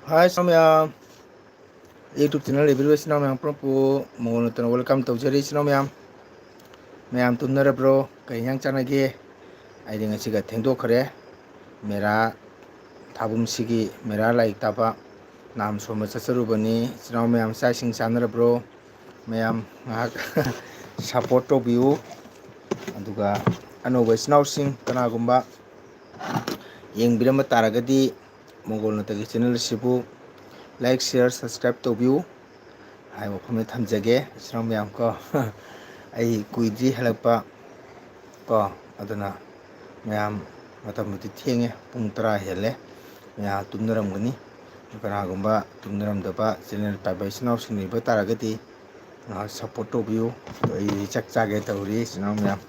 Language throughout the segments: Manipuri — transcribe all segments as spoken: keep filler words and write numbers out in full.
ꯍꯥꯏ ꯏꯆꯤꯟ ꯏꯅꯥꯎ ꯃꯌꯥꯝ, YouTube channel ꯂꯩꯕꯤꯔꯤꯕ ꯏꯆꯤꯟ ꯏꯅꯥꯎ ꯃꯌꯥꯝ ꯄꯨꯝꯅꯃꯛꯄꯨ ꯃꯉꯣꯟ ꯅꯠꯇꯅ welcome ꯇꯧꯖꯔꯤ꯫ ꯏꯆꯤꯟ ꯏꯅꯥꯎ ꯃꯌꯥꯝ, ꯃꯌꯥꯝ ꯇꯨꯝꯅꯔꯕ꯭ꯔꯣ? ꯀꯔꯤ ꯏꯟꯖꯥꯡ ꯆꯥꯅꯒꯦ? ꯑꯩꯗꯤ ꯉꯁꯤꯒ ꯊꯦꯡꯗꯣꯛꯈ꯭ꯔꯦ꯫ ꯃꯦꯔꯥ ꯊꯥꯕꯨꯝꯁꯤꯒꯤ ꯃꯦꯔꯥ ꯂꯥꯏꯔꯤꯛ ꯇꯥꯕ ꯅꯥꯝ ꯁꯣꯟꯕ ꯆꯠꯆꯔꯨꯕꯅꯤ꯫ ꯏꯆꯤꯟ ꯏꯅꯥꯎ ꯃꯌꯥꯝ ꯆꯥꯛ ꯏꯁꯤꯡ ꯆꯥꯅꯔꯕ꯭ꯔꯣ? ꯃꯌꯥꯝ ꯉꯥꯏꯍꯥꯛ support ꯇꯧꯕꯤꯌꯨ꯫ ꯑꯗꯨꯒ ꯑꯅꯧꯕ ꯏꯆꯤꯟ ꯏꯅꯥꯎꯁꯤꯡ ꯀꯅꯥꯒꯨꯝꯕ ꯌꯦꯡꯕꯤꯔꯝꯕ ꯇꯥꯔꯒꯗꯤ ꯃꯣꯡꯒꯣꯜ ꯅꯠꯇꯒꯤ channel ꯑꯁꯤꯕꯨ like, share, subscribe ꯇꯧꯕꯤꯌꯨ ꯍꯥꯏꯕ ꯋꯥꯐꯝꯗ ꯊꯝꯖꯒꯦ꯫ ꯏꯆꯤꯟ ꯏꯅꯥꯎ ꯃꯌꯥꯝ ꯀꯣ, ꯑꯩ ꯀꯨꯏꯗ꯭ꯔꯤ ꯍꯜꯂꯛꯄ ꯀꯣ, ꯑꯗꯨꯅ ꯃꯌꯥꯝ ꯃꯇꯝꯕꯨꯗꯤ ꯊꯦꯡꯉꯦ, ꯄꯨꯡ ꯇꯔꯥ ꯍꯦꯜꯂꯦ, ꯃꯌꯥꯝ ꯇꯨꯝꯅꯔꯝꯒꯅꯤ꯫ ꯀꯅꯥꯒꯨꯝꯕ ꯇꯨꯝꯅꯔꯝꯗꯕ channel ꯄꯥꯏꯕ ꯏꯆꯤꯟ ꯏꯅꯥꯎꯁꯤꯡ ꯂꯩꯕ ꯇꯥꯔꯒꯗꯤ ꯉꯥꯏꯍꯥꯛ support ꯇꯧꯕꯤꯌꯨ꯫ ꯑꯗꯣ ꯑꯩ ꯆꯥꯛ ꯆꯥꯒꯦ ꯇꯧꯔꯤ ꯏꯆꯤꯟ ꯏꯅꯥꯎ ꯃꯌꯥꯝ꯫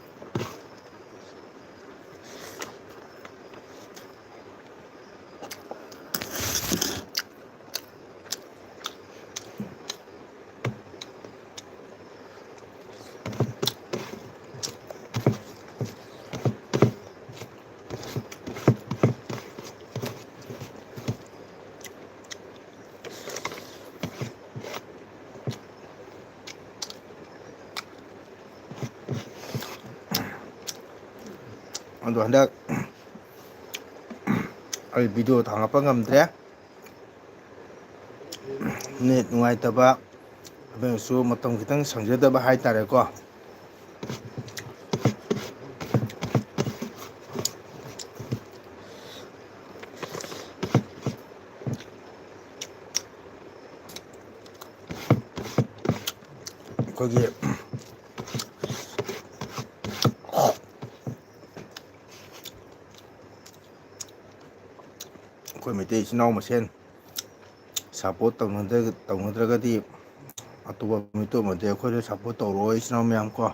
ꯑꯗꯣ ꯍꯟꯗꯛ ꯑꯩ video ꯊꯥꯡꯒꯠꯄ ꯉꯝꯗ꯭ꯔꯦ, net ꯅꯨꯡꯉꯥꯏꯇꯕ, ꯑꯗꯨꯅꯁꯨ ꯃꯇꯝ ꯈꯤꯇꯪ ꯁꯪꯖꯗꯕ ꯍꯥꯏꯇꯥꯔꯦꯀꯣ꯫ ꯑꯩꯈꯣꯏꯒꯤ ꯑꯩꯈꯣꯏ ꯃꯩꯇꯩ ꯏꯆꯤꯟ ꯏꯅꯥꯎ ꯃꯁꯦꯟ support ꯇꯧꯅꯗ꯭ꯔ-, ꯇꯧꯅꯗ꯭ꯔꯒꯗꯤ ꯑꯇꯣꯞꯄ ꯃꯤꯇꯣꯞ ꯑꯃꯗꯤ ꯑꯩꯈꯣꯏꯗ support ꯇꯧꯔꯛꯑꯣ ꯏꯆꯤꯟ ꯏꯅꯥꯎ ꯃꯌꯥꯝ ꯀꯣ꯫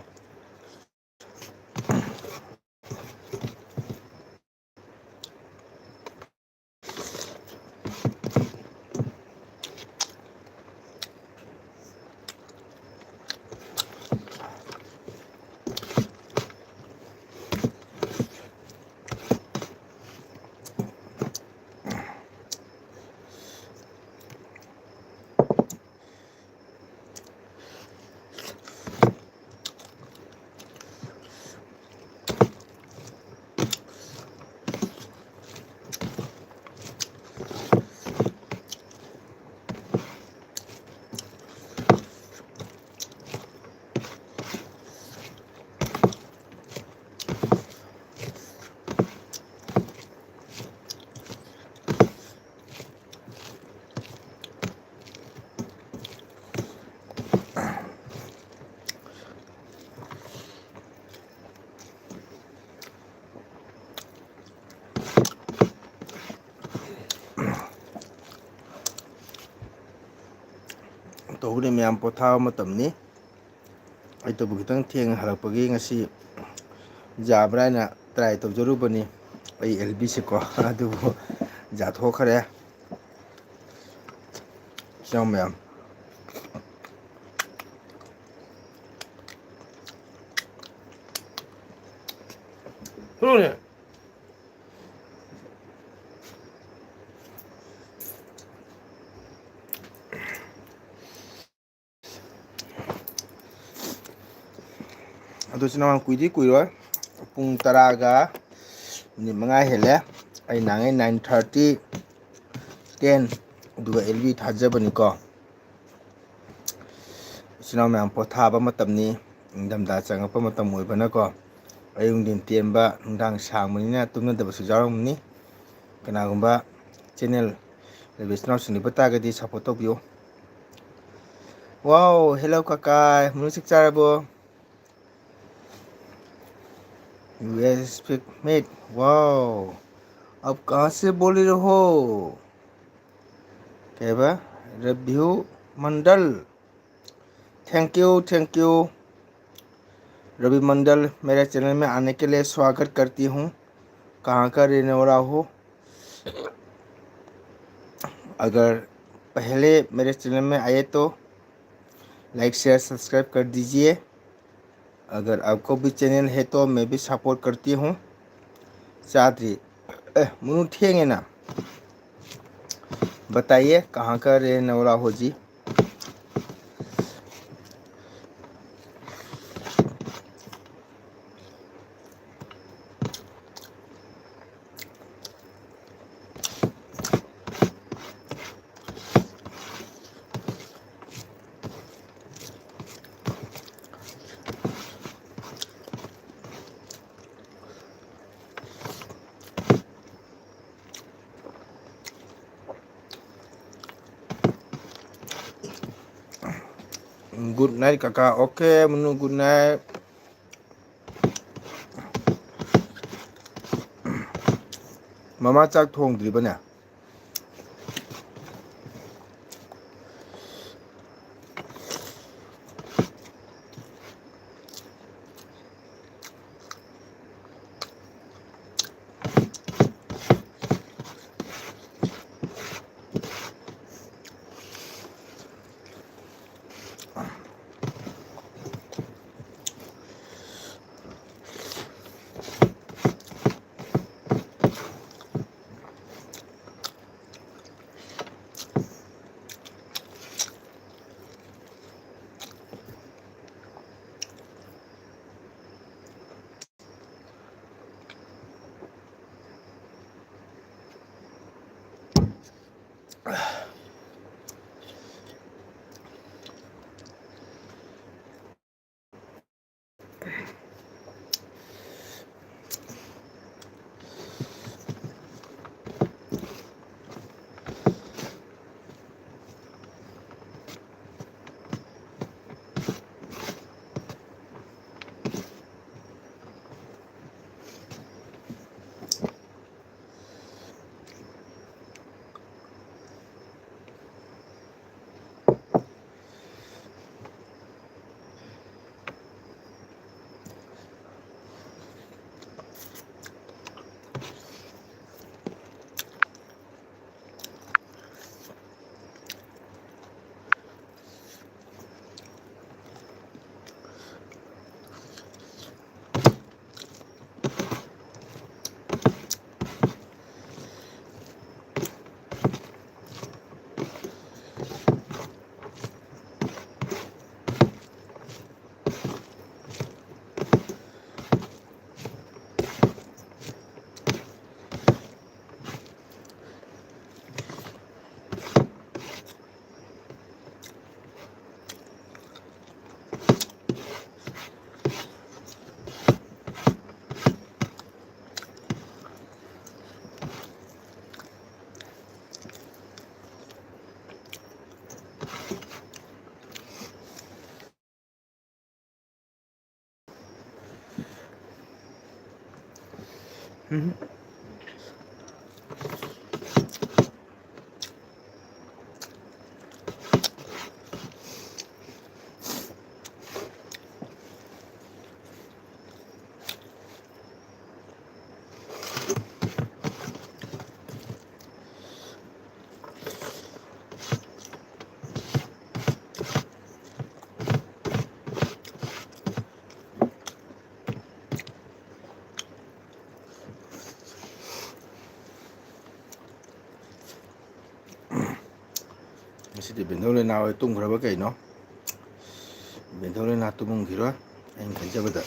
ꯇꯧꯕꯅꯤ ꯃꯌꯥꯝ, ꯄꯣꯊꯥꯕ ꯃꯇꯝꯅꯤ꯫ ꯑꯩ ꯇꯧꯕ ꯈꯤꯇꯪ ꯊꯦꯡꯅ ꯍꯜꯂꯛꯄꯒꯤ ꯉꯁꯤ ꯌꯥꯕ꯭ꯔꯥ ꯍꯥꯏꯅ try ꯇꯧꯖꯔꯨꯕꯅꯤ ꯑꯩ ꯑꯦꯜ ꯕꯤꯁꯦꯀꯣ꯫ ꯑꯗꯨꯕꯨ ꯌꯥꯊꯣꯛꯈ꯭ꯔꯦ꯫ ꯏꯆꯤꯟ ꯏꯅꯥꯎ ꯃꯌꯥꯝ꯫ ꯍꯣꯏꯅꯦ꯫ ꯑꯗꯨ ꯏꯆꯤꯟ ꯏꯅꯥꯎ ꯀꯨꯏꯗꯤ ꯀꯨꯏꯔꯣꯏ꯫ ꯄꯨꯡ ꯇꯔꯥꯒ ꯃꯤꯅꯤꯠ ꯃꯉꯥ ꯍꯦꯜꯂꯦ꯫ ꯑꯩ ꯅꯍꯥꯟꯉꯩ nine thirty, ten, ꯑꯗꯨꯒ ꯑꯦꯜ ꯕꯤ ꯊꯥꯖꯕꯅꯤꯀꯣ꯫ ꯏꯆꯤꯟ ꯏꯅꯥꯎ ꯃꯌꯥꯝ ꯄꯣꯊꯥꯕ ꯃꯇꯝꯅꯤ, ꯅꯤꯡꯊꯝꯊꯥ ꯆꯪꯉꯛꯄ ꯃꯇꯝ ꯑꯣꯏꯕꯅꯀꯣ꯫ ꯑꯌꯨꯛ ꯅꯨꯡꯊꯤꯟ ꯇꯦꯟꯕ, ꯅꯨꯡꯗꯥꯡ ꯁꯥꯡꯕꯅꯤꯅ ꯇꯨꯝꯅꯗꯕꯁꯨ ꯌꯥꯎꯔꯝꯒꯅꯤ꯫ ꯀꯅꯥꯒꯨꯝꯕ channel ꯂꯩꯕ ꯏꯆꯤꯟ ꯏꯅꯥꯎꯁꯤꯡ ꯂꯩꯕ ꯇꯥꯔꯒꯗꯤ support ꯇꯧꯕꯤꯌꯨ꯫ Wow, hello ꯀꯀꯥ, ꯃꯅꯨꯡ ꯆꯥꯛ ꯆꯥꯔꯕꯣ? You speak mate, wow, आप कहाँ से बोल रहे हो? ꯀꯩ ꯍꯥꯏꯕ? ꯔꯕꯤꯌꯨ ꯃꯟꯗꯜ, thank you, thank you। Ravi मंडल, मेरे channel में आने के लिए स्वागत करती हूँ। कहाँ का रहने वाला हो? अगर पहले मेरे channel में आए तो like, share, subscribe कर दीजिए। अगर आपको भी channel है तो मैं भी support करती हूँ। ꯆꯥꯗ꯭ꯔꯤ꯫ ꯑꯦ, ꯃꯨꯅꯨ ꯊꯦꯡꯉꯦꯅ꯫ बताइए, कहाँ का रहने वाला हो जी? Good night ꯀꯀꯥ꯫ Okay, ꯃꯨꯅꯨ, good night꯫ ꯃꯃꯥ ꯆꯥꯛ ꯊꯣꯡꯗ꯭ꯔꯤꯕꯅꯦ? ꯉꯁꯤꯗꯤ ꯕꯦꯟꯗꯧ ꯂꯩꯅꯥ ꯍꯣꯏ ꯇꯨꯝꯈ꯭ꯔꯕ ꯀꯩꯅꯣ? ꯕꯦꯟꯗꯧ ꯂꯩꯅꯥ ꯇꯨꯝꯃꯝꯈꯤꯔꯣꯏ, ꯑꯩꯅ ꯈꯟꯖꯕꯗ꯫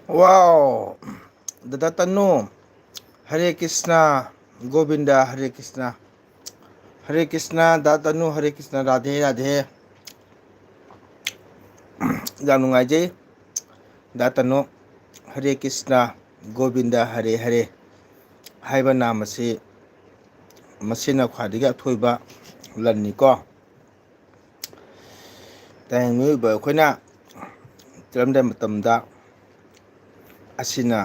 ꯋꯥꯎ! ꯗꯗꯥ ꯇꯅꯨ, ꯍꯔꯦ ꯀ꯭ꯔꯤꯁꯅ, ꯒꯣꯕꯤꯟꯗ, ꯍꯔꯦ ꯀ꯭ꯔꯤꯁꯅ꯫ ꯍꯔꯦ ꯀ꯭ꯔꯤꯁꯅ, ꯗꯥ ꯇꯅꯨ, ꯍꯔꯦ ꯀ꯭ꯔꯤꯁꯅ, ꯔꯥꯙꯦ ꯔꯥꯙꯦ꯫ ꯌꯥꯝ ꯅꯨꯡꯉꯥꯏꯖꯩ꯫ ꯗꯥ ꯇꯅꯨ, ꯍꯔꯦ ꯀ꯭ꯔꯤꯁꯅ, ꯒꯣꯕꯤꯟꯗ, ꯍꯔꯦ ꯍꯔꯦ ꯍꯥꯏꯕ ꯅꯥꯝ ꯑꯁꯤ ꯃꯁꯤꯅ ꯈ꯭ꯋꯥꯏꯗꯒꯤ ꯑꯊꯣꯏꯕ ꯂꯟꯅꯤꯀꯣ꯫ ꯇꯥꯏꯕꯪ ꯃꯤꯑꯣꯏꯕ ꯑꯩꯈꯣꯏꯅ ꯆꯠꯂꯝꯗꯥꯏ ꯃꯇꯝꯗ ꯑꯁꯤꯅ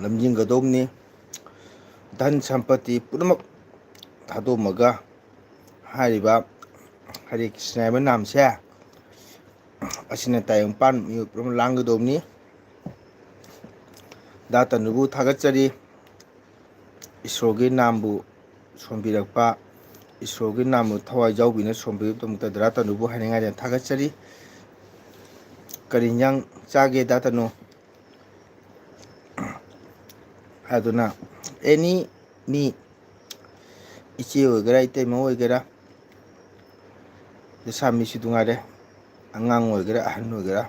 ꯂꯝꯖꯤꯡꯒꯗꯧꯕꯅꯤ꯫ ꯙꯟ ꯁꯝꯄꯇꯤ ꯄꯨꯝꯅꯃꯛ ꯊꯥꯗꯣꯛꯑꯝꯃꯒ ꯍꯥꯏꯔꯤꯕ ꯍꯔꯦ ꯀ꯭ꯔꯤꯁꯅ ꯍꯥꯏꯕ ꯅꯥꯝꯁꯦ ꯑꯁꯤꯅ ꯇꯥꯏꯕꯪꯄꯥꯟ ꯃꯤꯑꯣꯏ ꯄꯨꯝꯅꯃꯛ ꯂꯥꯡꯒꯗꯧꯕꯅꯤ꯫ ꯗꯥ ꯇꯅꯨꯕꯨ ꯊꯥꯒꯠꯆꯔꯤ꯫ ꯏꯁꯣꯔꯒꯤ ꯅꯥꯝꯕꯨ ꯁꯣꯟꯕꯤꯔꯛꯄ, ꯏꯁꯣꯔꯒꯤ ꯅꯥꯝꯕꯨ ꯊꯋꯥꯏ ꯌꯥꯎꯕꯤꯅ ꯁꯣꯟꯕꯤꯔꯛꯄꯒꯤꯗꯃꯛꯇ ꯗꯥ ꯇꯅꯨꯕꯨ ꯍꯥꯏꯅꯤꯡꯉꯥꯏꯗ ꯊꯥꯒꯠꯆꯔꯤ꯫ ꯀꯔꯤ ꯏꯟꯖꯥꯡ ꯆꯥꯒꯦ ꯗꯥ ꯇꯅꯨ? ꯑꯗꯨꯅ ꯑꯦꯅꯤ ꯃꯤ, ꯏꯆꯦ ꯑꯣꯏꯒꯦꯔꯥ, ꯏꯇꯩꯃ ꯑꯣꯏꯒꯦꯔꯥ, ꯂꯩꯁꯥ ꯃꯤꯁꯨ ꯅꯨꯡꯉꯥꯏꯔꯦ, ꯑꯉꯥꯡ ꯑꯣꯏꯒꯦꯔꯥ, ꯑꯍꯟ ꯑꯣꯏꯒꯦꯔꯥ,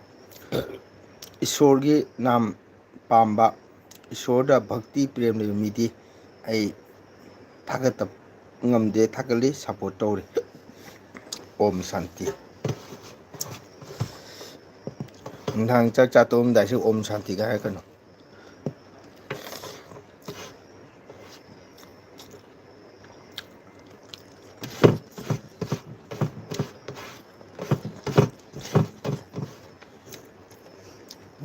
ꯏꯁꯣꯔꯒꯤ ꯅꯥꯝ ꯄꯥꯝꯕ, ꯏꯁꯣꯔꯗ ꯚꯛꯇꯤ ꯄ꯭ꯔꯦꯝ ꯂꯩꯕ ꯃꯤꯗꯤ ꯑꯩ ꯊꯥꯒꯠꯇꯕ ꯉꯝꯗꯦ, ꯊꯥꯒꯠꯂꯤ, ꯁꯞꯄꯣꯔꯠ ꯇꯧꯔꯤ꯫ ꯑꯣꯝ ꯁꯥꯟꯇꯤ꯫ ꯅꯨꯡꯗꯥꯡ ꯆꯥꯛ ꯆꯥ ꯇꯣꯛꯑꯝꯗꯥꯏꯁꯤ ꯑꯣꯝ ꯁꯥꯟꯇꯤꯒ ꯍꯥꯏꯔꯛꯀꯅꯨ꯫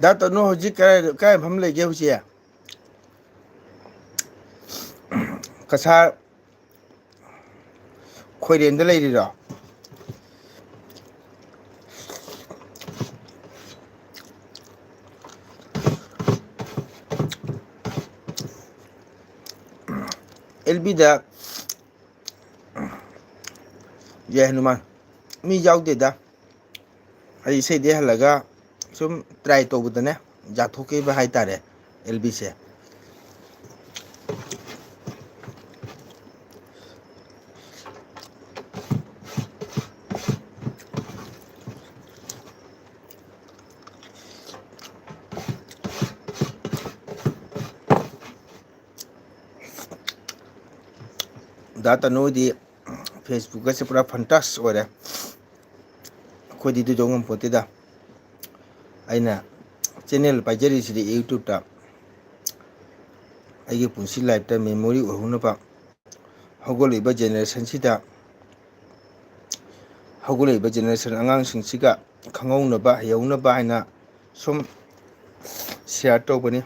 ꯗꯥ ꯇꯅꯨ ꯍꯧꯖꯤꯛ ꯀꯥꯏ, ꯀꯥꯏ ꯃꯐꯝ ꯂꯩꯒꯦ ꯍꯧꯖꯤꯛ? ꯀꯁꯥꯔ ꯈꯣꯏꯔꯦꯟꯗ ꯂꯩꯔꯤꯔꯣ? ꯑꯦꯜ ꯕꯤꯗ ꯖꯩ ꯍꯅꯨꯃꯥꯟ꯫ ꯃꯤ ꯌꯥꯎꯗꯦꯗ꯫ ꯑꯩ ꯏꯁꯩꯗꯤ ꯍꯜꯂꯒ ꯁꯨꯝ ꯇ꯭ꯔꯥꯏ ꯇꯧꯕꯗꯅꯦ, ꯌꯥꯊꯣꯛꯈꯤꯕ ꯍꯥꯏꯇꯥꯔꯦ ꯑꯦꯜ ꯕꯤꯁꯦ꯫ ꯗꯥ ꯇꯅꯨ ꯍꯣꯏꯗꯤ Facebook-ꯀꯁꯦ ꯄꯨꯔꯥ ꯐꯟꯇꯥꯁ ꯑꯣꯏꯔꯦ꯫ ꯑꯩꯈꯣꯏꯗꯤ ꯑꯗꯨ ꯇꯧ ꯉꯝꯄꯣꯠꯇꯦꯗ꯫ ꯑꯩꯅ ꯆꯦꯅꯦꯜ ꯄꯥꯏꯖꯔꯤꯁꯤꯗꯤ YouTube-ꯇ ꯑꯩꯒꯤ ꯄꯨꯟꯁꯤ ꯂꯥꯏꯐꯇ ꯃꯦꯃꯣꯔꯤ ꯑꯣꯏꯍꯧꯅꯕ, ꯍꯧꯒꯠꯂꯛꯏꯕ ꯖꯦꯅꯦꯔꯦꯁꯟꯁꯤꯗ, ꯍꯧꯒꯠꯂꯛꯏꯕ ꯖꯦꯅꯦꯔꯦꯁꯟ ꯑꯉꯥꯡꯁꯤꯡꯁꯤꯒ ꯈꯪꯍꯧꯅꯕ, ꯍꯩꯍꯧꯅꯕ ꯍꯥꯏꯅ ꯁꯨꯝ ꯁꯤꯌꯥꯔ ꯇꯧꯕꯅꯤ꯫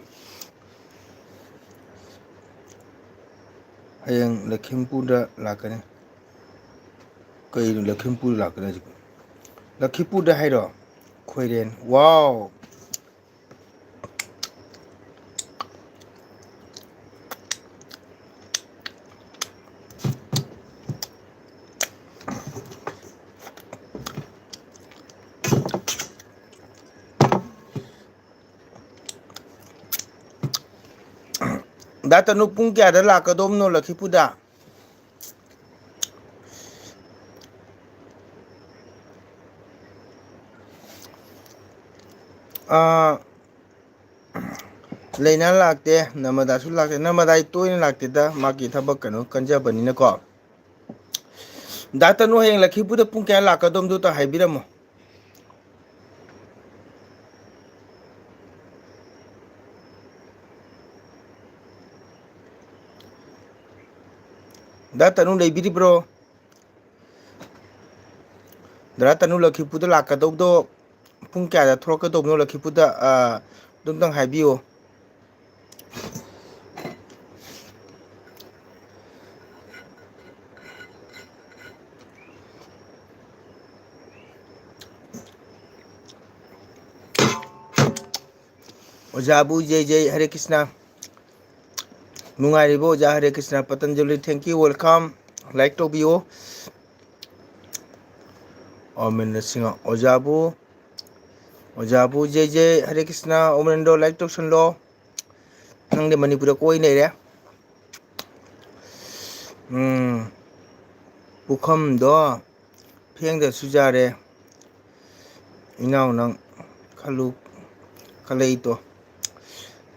ꯍꯌꯦꯡ ꯂꯈꯤꯝꯄꯨꯔꯗ ꯂꯥꯛꯀꯅꯤ꯫ ꯀꯩꯅꯣ ꯂꯈꯤꯝꯄꯨꯔꯗ ꯂꯥꯛꯀꯅꯤ ꯍꯥꯏꯁꯤꯕꯣ? ꯂꯈꯤꯄꯨꯔꯗ ꯍꯥꯏꯔꯣ? ꯈꯣꯏꯔꯦꯟ꯫ ꯋꯥꯎ! ꯗꯥ ꯇꯅꯨ ꯄꯨꯡ ꯀꯌꯥꯗ ꯂꯥꯛꯀꯗꯧꯕꯅꯣ ꯂꯈꯤꯄꯨꯔꯗ? ꯑꯥ, ꯂꯩꯅꯥ ꯂꯥꯛꯇꯦ, ꯅꯔꯃꯗꯥꯁꯨ ꯂꯥꯛꯇꯦ꯫ ꯅꯔꯃꯗꯥ ꯑꯩ ꯇꯣꯏꯅ ꯂꯥꯛꯇꯦꯗ, ꯃꯥꯒꯤ ꯊꯕꯛ ꯀꯩꯅꯣ ꯀꯟꯖꯕꯅꯤꯅꯀꯣ꯫ ꯗꯥ ꯇꯅꯨ ꯍꯌꯦꯡ ꯂꯈꯤꯄꯨꯔꯗ ꯄꯨꯡ ꯀꯌꯥ ꯂꯥꯛꯀꯗꯧꯕꯗꯨꯇ ꯍꯥꯏꯕꯤꯔꯝꯃꯣ꯫ ꯗꯥ ꯇꯅꯨ ꯂꯩꯕꯤꯔꯤꯕ꯭ꯔꯣ? ꯗꯥ ꯇꯅꯨ ꯂꯈꯤꯄꯨꯔꯗ ꯂꯥꯛꯀꯗꯧꯕꯗꯣ ꯄꯨꯡ ꯀꯌꯥꯗ ꯊꯣꯛꯂꯛꯀꯗꯧꯕꯅꯣ ꯂꯈꯤꯄꯨꯔꯗ, ꯑꯥ, ꯑꯗꯨꯝꯇꯪ ꯍꯥꯏꯕꯤꯌꯨ꯫ ꯑꯣꯖꯥꯕꯨ ꯖꯩ ꯖꯩ, ꯍꯔꯦ ꯀ꯭ꯔꯤꯁꯅ꯫ ꯅꯨꯡꯉꯥꯏꯔꯤꯕꯣ ꯑꯣꯖꯥ? Hare Krishna. Patanjali, thank you, welcome. Like ꯇꯧꯕꯤꯌꯨ꯫ ꯑꯃꯦꯟꯗ ꯁꯤꯡꯍ, ꯑꯣꯖꯥꯕꯨ, ꯑꯣꯖꯥꯕꯨ ꯖꯩ ꯖꯩ, ꯍꯔꯦ ꯀ꯭ꯔꯤꯁꯅ꯫ ꯑꯃꯦꯟꯗꯣ ꯂꯥꯏꯛ ꯇꯧꯁꯜꯂꯣ꯫ ꯅꯪꯗꯤ ꯃꯅꯤꯄꯨꯔꯗ ꯀꯣꯏ ꯂꯩꯔꯦ꯫ ꯎꯝ, ꯄꯨꯈꯝꯗꯣ ꯐꯦꯡꯗ꯭ꯔꯁꯨ ꯌꯥꯔꯦ꯫ ꯏꯅꯥꯎ ꯅꯪ ꯈꯜꯂꯨ, ꯈꯜꯂꯛꯏꯗꯣ꯫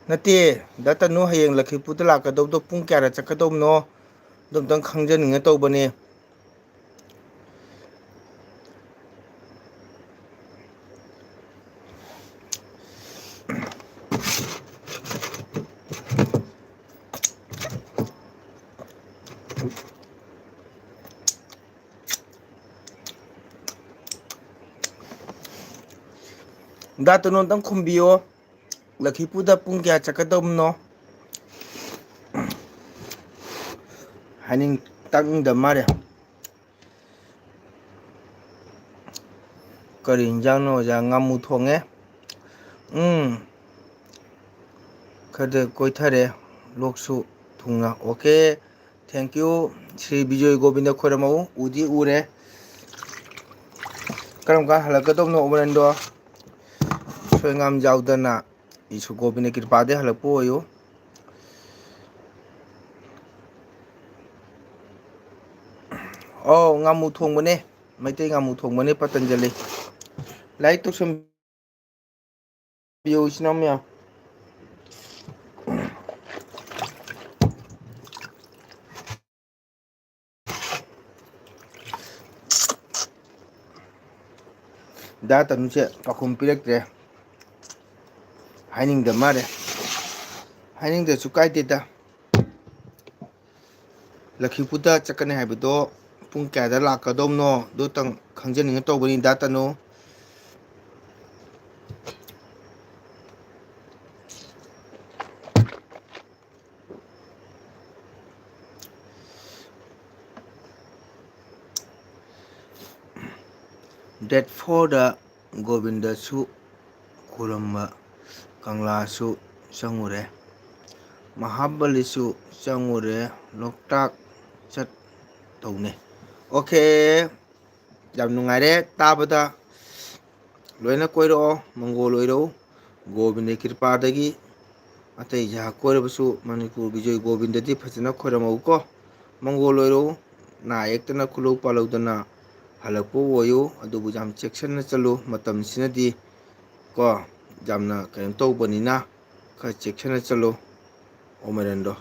ꯅꯠꯇꯦ, ꯗꯥ ꯇꯅꯨ ꯍꯌꯦꯡ ꯂꯈꯤꯄꯨꯔꯗ ꯂꯥꯛꯀꯗꯧꯗꯣ ꯄꯨꯡ ꯀꯌꯥꯗ ꯆꯠꯀꯗꯧꯕꯅꯣ? ꯑꯗꯨꯝꯇꯪ ꯈꯪꯖꯅꯤꯡꯉꯦ ꯇꯧꯕꯅꯦ꯫ ꯗꯥ ꯇꯅꯨ, ꯑꯝꯇꯪ ꯈꯨꯝꯕꯤꯌꯣ꯫ ꯂꯛꯈꯤꯄꯨꯔꯗ ꯄꯨꯡ ꯀꯌꯥ ꯆꯠꯀꯗꯕꯅꯣ? ꯍꯥꯏꯅꯤꯡ ꯇꯥꯛꯅꯤꯡꯗ ꯃꯥꯜꯂꯦ꯫ ꯀꯔꯤ ꯏꯟꯖꯥꯡꯅꯣ ꯑꯣꯖꯥ? ꯉꯥꯃꯨ ꯊꯣꯡꯉꯦ꯫ ꯎꯝ꯫ ꯈꯔꯗ ꯀꯣꯏꯊꯔꯦ꯫ ꯂꯣꯛꯁꯨ ꯊꯨꯡꯅ꯫ Okay꯫ Thank you꯫ Shri Bijoy Govinda ꯈꯣꯏꯔꯝꯃꯛꯎ꯫ ꯎꯗꯤ ꯎꯔꯦ꯫ ꯀꯔꯝ ꯀꯥꯟ ꯍꯜꯂꯛꯀꯗꯧꯕꯅꯣ, ꯑꯣꯃꯔꯦꯟꯗꯣ? ꯁꯣꯏꯉꯥꯝ ꯌꯥꯎꯗꯅ꯫ ꯏꯁꯨ ꯒꯣꯕꯤꯟꯗ ꯀ꯭ꯔꯤꯄꯥꯗꯩ ꯍꯜꯂꯛꯄ ꯑꯣꯏꯌꯨ꯫ ꯑꯧ, ꯉꯥꯃꯨ ꯊꯣꯡꯕꯅꯦ꯫ ꯃꯩꯇꯩ ꯉꯥꯃꯨ ꯊꯣꯡꯕꯅꯦ, ꯄꯇꯟꯖꯂꯤ꯫ Like ꯇꯧꯁꯟꯕꯤꯌꯨ, ꯏꯆꯤꯟ ꯏꯅꯥꯎ ꯃꯌꯥꯝ꯫ ꯗꯥ ꯇꯅꯨꯁꯦ ꯄꯥꯎꯈꯨꯝ ꯄꯤꯔꯛꯇ꯭ꯔꯦ꯫ ꯍꯥꯏꯅꯤꯡꯗ ꯃꯥꯜꯂꯦ꯫ ꯍꯥꯏꯅꯤꯡꯗ꯭ꯔꯁꯨ ꯀꯥꯏꯗꯦꯗ꯫ ꯂꯛꯈꯤꯄꯨꯔꯗ ꯆꯠꯀꯅꯤ ꯍꯥꯏꯕꯗꯣ ꯄꯨꯡ ꯀꯌꯥꯗ ꯂꯥꯛꯀꯗꯧꯕꯅꯣ? ꯑꯗꯨꯇꯪ ꯈꯪꯖꯅꯤꯡꯉꯦ ꯇꯧꯕꯅꯤ, ꯗꯥ ꯇꯅꯨ꯫ Date fourꯗ ꯒꯣꯕꯤꯟꯗꯁꯨ ꯈꯨꯔꯨꯝꯕ ꯀꯪꯂꯥꯁꯨ ꯆꯪꯉꯨꯔꯦ, ꯃꯍꯥꯕꯂꯤꯁꯨ ꯆꯪꯉꯨꯔꯦ, ꯂꯣꯛꯇꯥꯛ ꯆꯠꯇꯧꯅꯦ꯫ Okay꯫ ꯌꯥꯝ ꯅꯨꯡꯉꯥꯏꯔꯦ ꯇꯥꯕꯗ꯫ ꯂꯣꯏꯅ ꯀꯣꯏꯔꯛꯑꯣ, ꯃꯪꯒꯣꯜ ꯑꯣꯏꯔꯛꯎ꯫ ꯒꯣꯕꯤꯟꯗ ꯀ꯭ꯔꯤꯄꯥꯗꯒꯤ ꯑꯇꯩ ꯖꯒꯥ ꯀꯣꯏꯔꯕꯁꯨ ꯃꯅꯤꯄꯨꯔ ꯕꯤꯖꯣꯏ ꯒꯣꯕꯤꯟꯗꯗꯤ ꯐꯖꯅ ꯈꯣꯏꯔꯝꯃꯛꯎꯀꯣ꯫ ꯃꯪꯒꯣꯜ ꯑꯣꯏꯔꯛꯎ, ꯅꯥ ꯌꯦꯛꯇꯅ ꯈꯨꯜꯂꯧ ꯄꯥꯜꯂꯧꯗꯅ ꯍꯜꯂꯛꯄ ꯑꯣꯏꯌꯨ꯫ ꯑꯗꯨꯕꯨ ꯌꯥꯝ ꯆꯦꯛꯁꯤꯟꯅ ꯆꯠꯂꯨ, ꯃꯇꯝꯁꯤꯅꯗꯤ ꯀꯣ ꯌꯥꯝꯅ ꯀꯩꯅꯣ ꯇꯧꯕꯅꯤꯅ ꯈꯔ ꯆꯦꯛꯁꯤꯟꯅ ꯆꯠꯂꯨ꯫ ꯑꯣꯃꯦꯔꯟꯗꯣ꯫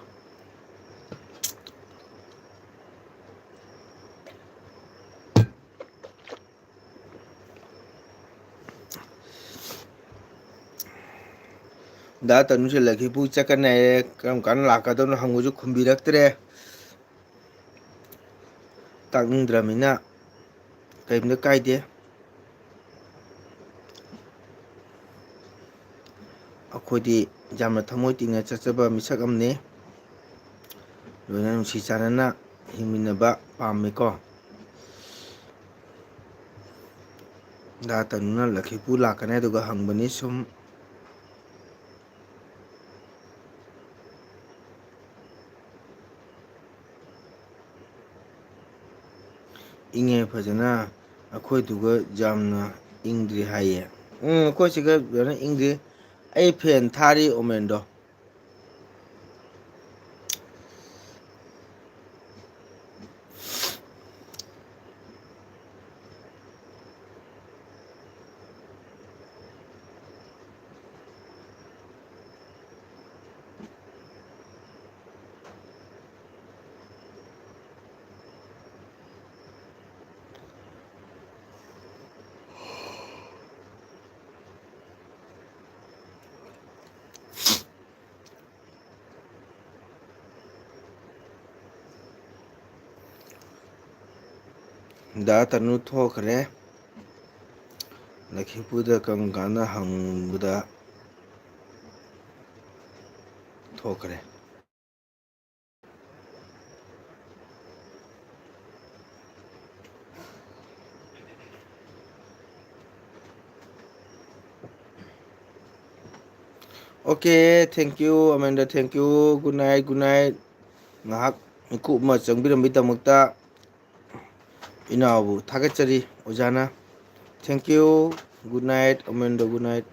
ꯗꯥ ꯇꯅꯨꯁꯦ ꯂꯛꯈꯤꯄꯨꯔ ꯆꯠꯀꯅꯤ ꯍꯥꯏꯌꯦ, ꯀꯔꯝ ꯀꯥꯟꯗ ꯂꯥꯛꯀꯗꯧꯅꯣ ꯍꯪꯕꯁꯨ ꯈꯨꯝꯕꯤꯔꯛꯇ꯭ꯔꯦ꯫ ꯇꯥꯛꯅꯤꯡꯗ꯭ꯔꯃꯤꯅ ꯀꯔꯤꯝꯇ ꯀꯥꯏꯗꯦ꯫ ꯑꯩꯈꯣꯏꯗꯤ ꯌꯥꯝꯅ ꯊꯃꯣꯏ ꯇꯤꯡꯅ ꯆꯠꯆꯕ ꯃꯤꯁꯛ ꯑꯃꯅꯤ꯫ ꯂꯣꯏꯅ ꯅꯨꯡꯁꯤ ꯆꯥꯟꯅꯅ ꯍꯤꯡꯃꯤꯟꯅꯕ ꯄꯥꯝꯃꯤꯀꯣ꯫ ꯗꯥ ꯇꯅꯨꯅ ꯂꯛꯈꯤꯄꯨꯔ ꯂꯥꯛꯀꯅꯤ ꯑꯗꯨꯒ ꯍꯪꯕꯅꯤ ꯁꯨꯝ꯫ ꯏꯪꯉꯦ ꯐꯖꯅ, ꯑꯩꯈꯣꯏꯗꯨꯒ ꯌꯥꯝꯅ ꯏꯪꯗ꯭ꯔꯤ ꯍꯥꯏꯌꯦ꯫ ꯎꯝ, ꯑꯩꯈꯣꯏ ꯁꯤꯒ ꯐꯖꯅ ꯏꯪꯗ꯭ꯔꯤ꯫ ꯑꯩ ꯐꯦꯟ ꯊꯥꯔꯤ, ꯑꯣꯃꯦꯟꯗꯣ꯫ ꯗꯥ ꯇꯅꯨ ꯊꯣꯛꯈ꯭ꯔꯦ꯫ ꯂꯛꯈꯤꯄꯨꯔꯗ ꯀꯔꯝ ꯀꯥꯟꯗ ꯍꯪꯕꯗ ꯊꯣꯛꯈ꯭ꯔꯦ꯫ Okay, thank you, Amanda, thank you. Good night, good night. ꯉꯥꯏꯍꯥꯛ ꯃꯤꯀꯨꯞ ꯑꯃ ꯆꯪꯕꯤꯔꯝꯕꯒꯤꯗꯃꯛꯇ ꯏꯅꯥꯎꯕꯨ ꯊꯥꯒꯠꯆꯔꯤ, ꯑꯣꯖꯥꯅ꯫ Thank you. Good night, Amanda, good night.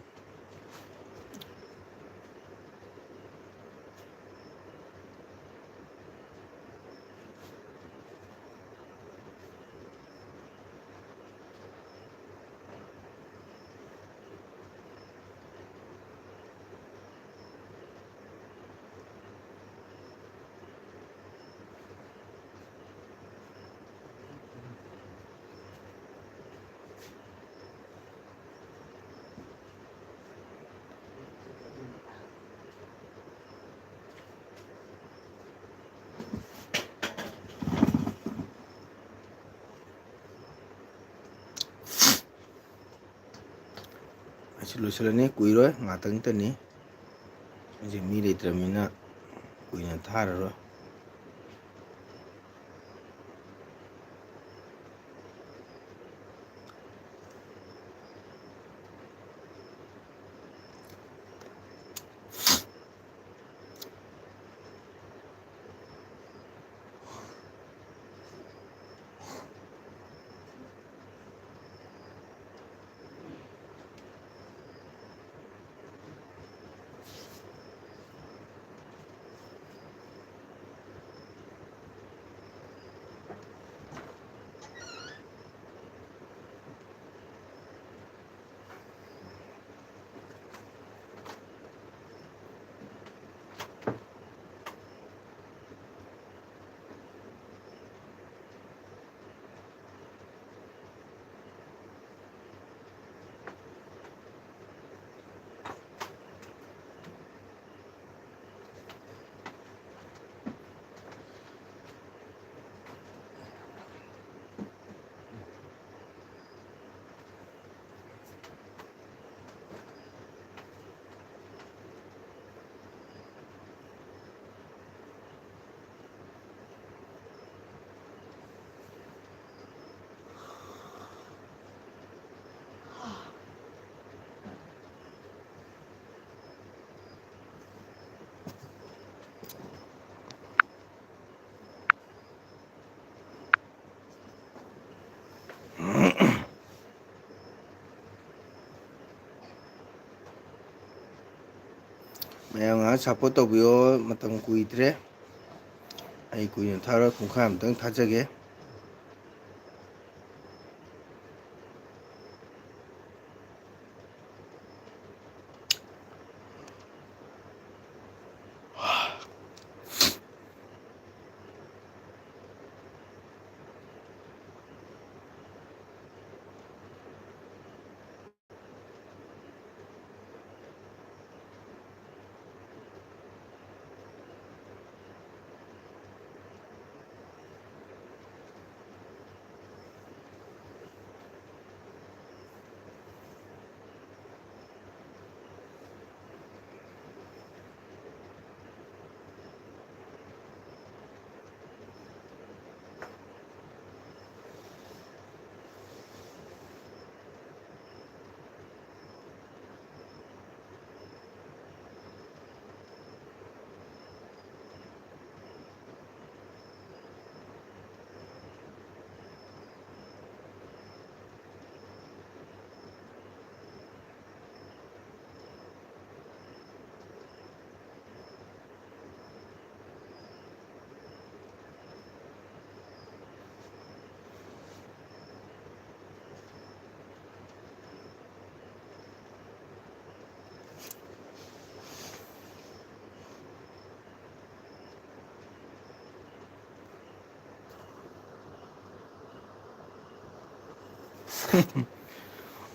ꯂꯣꯏꯁꯤꯜꯂꯅꯤ, ꯀꯨꯏꯔꯣꯏ, ꯉꯥꯛꯇꯪꯇꯅꯤ꯫ ꯑꯩꯁꯦ ꯃꯤ ꯂꯩꯇ꯭ꯔꯕꯅꯤꯅ ꯀꯨꯏꯅ ꯊꯥꯔꯔꯣꯏ꯫ ꯃꯌꯥꯝ ꯉꯥꯏꯍꯥꯛ support ꯇꯧꯕꯤꯌꯣ, ꯃꯇꯝ ꯀꯨꯏꯗ꯭ꯔꯦ꯫ ꯑꯩ ꯀꯨꯏꯅ ꯊꯥꯔꯣꯏ, ꯄꯨꯡꯈꯥꯏ ꯑꯃꯇꯪ ꯊꯥꯖꯒꯦ꯫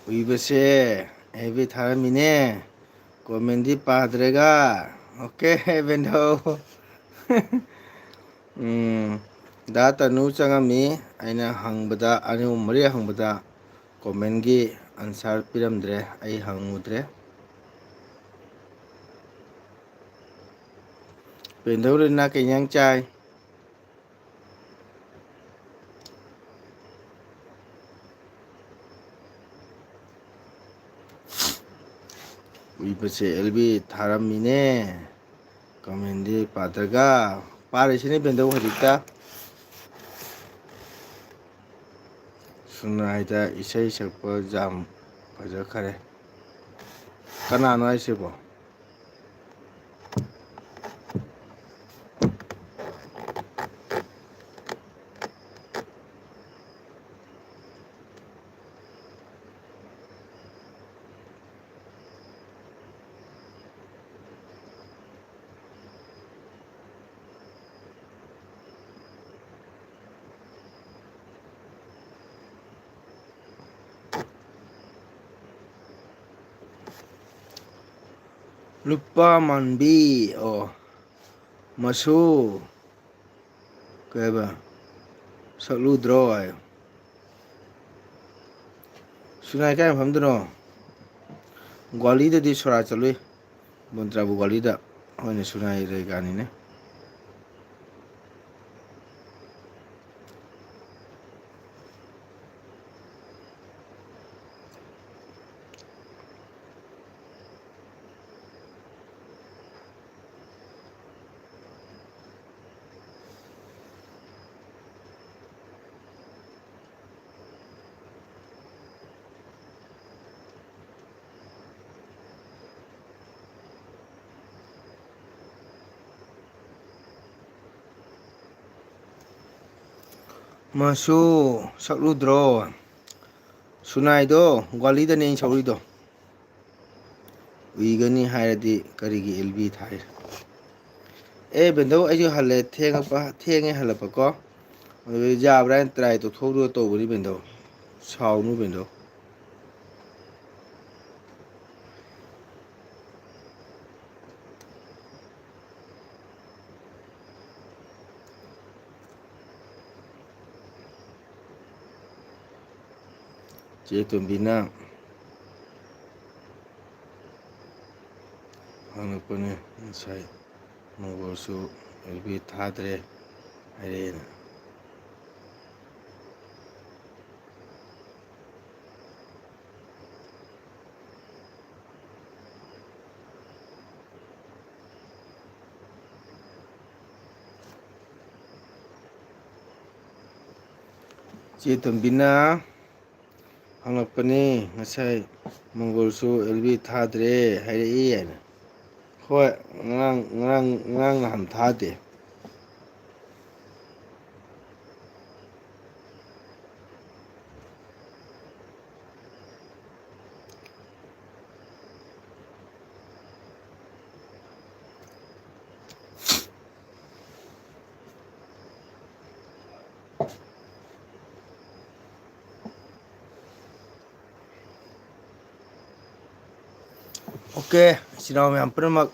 ꯎꯏꯕꯁꯦ ꯑꯦꯕꯤ ꯊꯥꯔꯝꯃꯤꯅꯦ, ꯀꯣꯃꯦꯟꯗꯤ ꯄꯥꯗ꯭ꯔꯦꯒ꯫ ꯑꯣꯀꯦ, ꯕꯦꯟꯗꯧ꯫ ꯎꯝ, ꯗꯥ ꯇꯅꯨ ꯆꯪꯉꯝꯃꯤ꯫ ꯑꯩꯅ ꯍꯪꯕꯗ, ꯑꯅꯤ ꯑꯍꯨꯝ ꯃꯔꯤ ꯍꯪꯕꯗ ꯀꯣꯃꯦꯟꯒꯤ ꯑꯟꯁꯥꯔ ꯄꯤꯔꯝꯗ꯭ꯔꯦ, ꯑꯩ ꯍꯪꯉꯨꯗ꯭ꯔꯦ꯫ ꯕꯦꯟꯗꯧ ꯔꯤꯅꯥ ꯀꯩ ꯏꯟꯖꯥꯡ ꯆꯥꯏ? ꯎꯏꯕꯁꯦ ꯑꯦꯜ ꯕꯤ ꯊꯥꯔꯝꯃꯤꯅꯦ꯫ ꯀꯃꯦꯟꯗꯤ ꯄꯥꯗ꯭ꯔꯒ ꯄꯥꯔꯤꯁꯤꯅꯦ ꯕꯦꯟꯗꯧ ꯍꯧꯖꯤꯛꯇ꯫ ꯁꯨꯅꯥꯏꯗ ꯏꯁꯩ ꯁꯛꯄ ꯌꯥꯝ ꯐꯖꯈꯔꯦ꯫ ꯀꯅꯥꯅꯣ ꯍꯥꯏꯁꯤꯕꯣ? ꯂꯨꯄꯥ ꯃꯥꯟꯕꯤ, ꯑꯣ, ꯃꯁꯨ, ꯀꯩ ꯍꯥꯏꯕ? ꯁꯛꯂꯨꯗ꯭ꯔꯣ ꯍꯥꯏꯌꯣ꯫ ꯁꯨꯅꯥꯏ ꯀꯥꯏ ꯃꯐꯝꯗꯅꯣ? ꯒ꯭ꯋꯥꯂꯤꯗꯗꯤ ꯁꯣꯔꯥ ꯆꯠꯂꯨꯏ꯫ ꯕꯣꯟꯇ꯭ꯔꯥꯕꯨ ꯒ꯭ꯋꯥꯂꯤꯗ꯫ ꯑꯩꯈꯣꯏꯅ ꯁꯨꯅꯥꯏ ꯂꯩꯀꯥꯅꯤꯅꯦ꯫ ꯃꯁꯨ ꯁꯛꯂꯨꯗ꯭ꯔꯣ? ꯁꯨꯅꯥꯏꯗꯣ ꯒ꯭ꯋꯥꯂꯤꯗꯅꯦ ꯑꯩꯅ ꯁꯛꯂꯨꯏꯗꯣ꯫ ꯎꯏꯒꯅꯤ ꯍꯥꯏꯔꯗꯤ ꯀꯔꯤꯒꯤ ꯑꯦꯜ ꯕꯤ ꯊꯥꯏ? ꯑꯦ ꯕꯦꯟꯗꯧ, ꯑꯩꯁꯨ ꯍꯜꯂꯦ, ꯊꯦꯡꯉꯛꯄ, ꯊꯦꯡꯉꯦ ꯍꯜꯂꯛꯄꯀꯣ꯫ ꯑꯗꯨ ꯌꯥꯕ꯭ꯔꯥ ꯍꯥꯏꯅ ꯇ꯭ꯔꯥꯏ ꯇꯧꯊꯣꯛꯎꯔ ꯇꯧꯕꯅꯤ ꯕꯦꯟꯗꯧ꯫ ꯁꯥꯎꯅꯨ ꯕꯦꯟꯗꯣ꯫ ꯆꯦ ꯇꯣꯝꯕꯤꯅ ꯍꯪꯉꯛꯄꯅꯦ ꯉꯁꯥꯏ, ꯃꯪꯒꯣꯜꯁꯨ ꯑꯦꯜ ꯕꯤ ꯊꯥꯗ꯭ꯔꯦ ꯍꯥꯏꯔꯛꯑꯦꯅ꯫ ꯆꯦ ꯇꯣꯝꯕꯤꯅ ꯍꯪꯂꯛꯄꯅꯤ ꯉꯁꯥꯏ, ꯃꯪꯒꯣꯜꯁꯨ ꯑꯦꯜ ꯕꯤ ꯊꯥꯗ꯭ꯔꯦ ꯍꯥꯏꯔꯛꯏ ꯍꯥꯏꯅ꯫ ꯍꯣꯏ, ꯉꯔꯥꯡ, ꯉꯔꯥꯡ, ꯉꯔꯥꯡ ꯅꯍꯥꯟ ꯊꯥꯗꯦ꯫ ꯑꯣꯀꯦ, ꯏꯆꯤꯟ ꯏꯅꯥꯎ ꯃꯌꯥꯝ ꯄꯨꯝꯅꯃꯛ,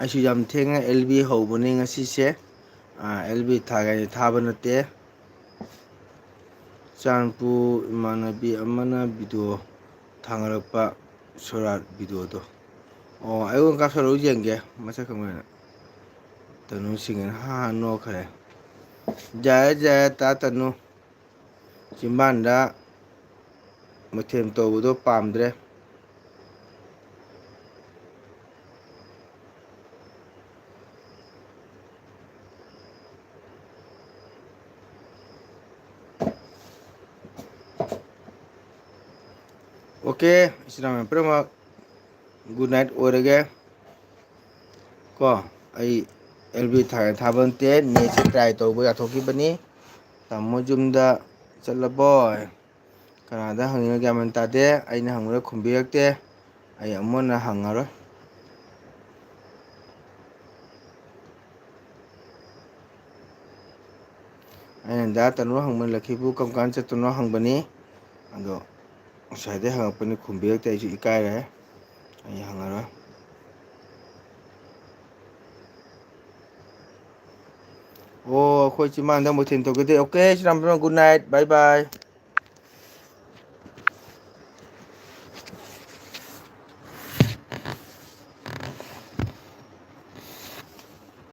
ꯑꯩꯁꯨ ꯌꯥꯝ ꯊꯦꯡꯅ ꯑꯦꯜ ꯕꯤ ꯍꯧꯕꯅꯤ ꯉꯁꯤꯁꯦ꯫ ꯑꯥ, ꯑꯦꯜ ꯕꯤ ꯊꯥꯒꯦ ꯍꯥꯏꯅ ꯊꯥꯕ ꯅꯠꯇꯦ꯫ ꯆꯥꯟꯄꯨ ꯏꯃꯥꯟꯅꯕꯤ ꯑꯃꯅ ꯚꯤꯗꯤꯑꯣ ꯊꯥꯡꯒꯠꯂꯛꯄ, ꯁꯣꯔꯥꯠ ꯚꯤꯗꯤꯑꯣꯗꯣ꯫ ꯑꯣ, ꯑꯩꯉꯣꯟꯗ ꯀꯥꯞꯁꯜꯂꯛꯎ ꯌꯦꯡꯒꯦ, ꯃꯁꯛ ꯈꯪꯕꯅ꯫ ꯇꯅꯨ ꯁꯤꯡꯉꯦꯅ ꯍꯥ ꯍꯥ ꯅꯣꯛꯈ꯭ꯔꯦ꯫ ꯌꯥꯔꯦ, ꯌꯥꯔꯦ, ꯇꯥ ꯇꯅꯨ꯫ ꯆꯤꯝꯕꯥꯟꯗ ꯃꯊꯦꯝ ꯇꯧꯕꯗꯣ ꯄꯥꯝꯗ꯭ꯔꯦ꯫ ꯑꯣꯀꯦ, ꯏꯆꯤꯟ ꯏꯅꯥꯎ ꯃꯌꯥꯝ ꯄꯨꯝꯅꯃꯛ, good night ꯑꯣꯏꯔꯒꯦ꯫ ꯀꯣ, ꯑꯩ ꯑꯦꯜ ꯕꯤ ꯊꯥ-, ꯊꯥꯕ ꯅꯠꯇꯦ, ꯅꯦꯠꯁꯦ try ꯇꯧꯕ ꯌꯥꯊꯣꯛꯈꯤꯕꯅꯤ꯫ ꯇꯥꯃꯣ ꯌꯨꯝꯗ ꯆꯠꯂꯕꯣ? ꯀꯅꯥꯗ ꯍꯪꯉꯤꯅꯣ ꯒ꯭ꯌꯥꯟ ꯃꯦꯟ ꯇꯥꯗꯦ꯫ ꯑꯩꯅ ꯍꯪꯕꯗ ꯈꯨꯝꯕꯤꯔꯛꯇꯦ꯫ ꯑꯩ ꯑꯃꯨꯛ ꯍꯟꯅ ꯍꯪꯉꯔꯣꯏ꯫ ꯑꯩꯅ ꯗꯥ ꯇꯅꯨ ꯍꯪꯕꯅꯤ, ꯂꯛꯈꯤꯕꯨ ꯀꯔꯝ ꯀꯥꯟꯗ ꯆꯠꯇꯣꯏꯅꯣ ꯍꯪꯕꯅꯤ꯫ ꯑꯗꯣ ꯉꯁꯥꯏꯗꯩ ꯍꯪꯉꯛꯄꯅꯤ, ꯈꯨꯝꯕꯤꯔꯛꯇꯦ, ꯑꯩꯁꯨ ꯏꯀꯥꯏꯔꯦ꯫ ꯑꯩ ꯍꯪꯉꯔꯣꯏ꯫ ꯑꯣ, ꯑꯩꯈꯣꯏ ꯆꯤꯃꯥꯡꯗ ꯑꯃꯨꯛ ꯊꯤꯟ ꯇꯧꯒꯦ꯫ Okay, ꯆꯤꯃꯥꯡ, good night, bye bye꯫